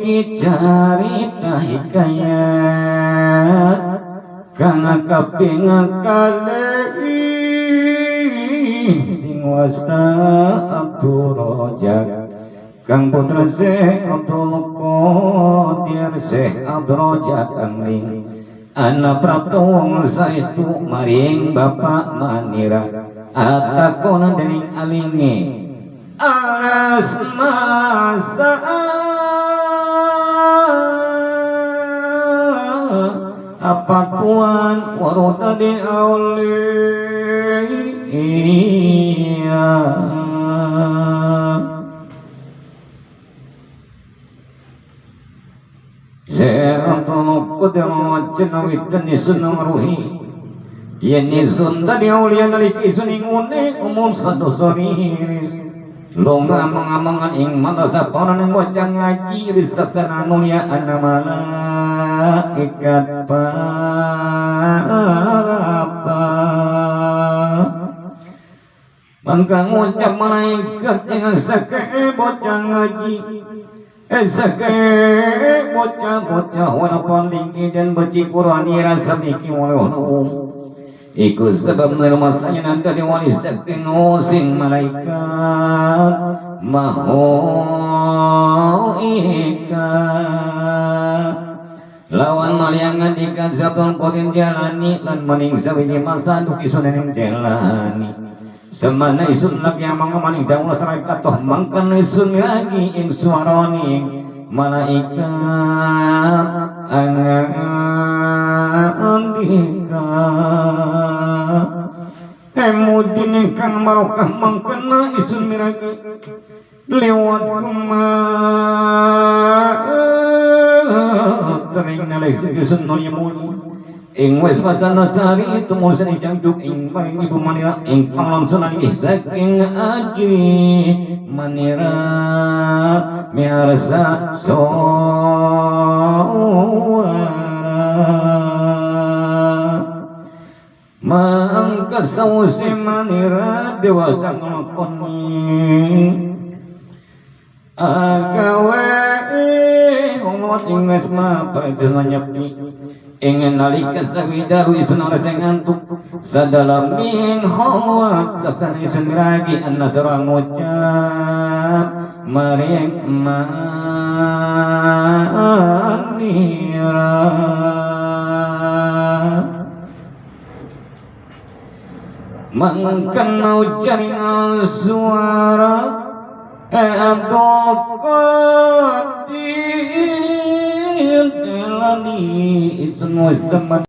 iki carita hikayat kang kaping kalih sing wasta Abdul Rojak kang putra Syekh Abdul Qadir Syekh Abdul Rojak Angling anak prapta wong saestu maring bapak manira atakonan dening alinge aras masa apa tuan waruta di aulia umum longa mengamangan ing madrasah panon bocah ngaji risaksana nulia ana malaikat parapa mangka ngucap malaikat yang sake bocah ngaji sake bocah-bocah wana pandingki dan beci Qur'ani rasa miki oleh iku sebab nermasanya nanda di wali saking sing malaikat mahoika lawan maliangan ikan sabun kotin jalani lan maning sawiji masa duki sunening jalani semana isun lagi amang maning daulah sarai katoh mangkan isun lagi ing suarani malaikat andika emudin kang barokah mangkena isun miragi lewat kuma tering nalai isun nuriyamuni ing wis watana sari itu mulsan ing duk ing paring ibu manira ing panglongsonan saking aji manira miarsa suara mangka sawuse manira dewasa nglakoni agawe umot ing wis mapredena nyepi ingin nalika sawidaru isun rasa ngantuk sadalamin khawat saksana isun miragi an-nasra ngucap maring manira mangkan mau jaringan suara Abdul Qadir Jalani isun wis teman.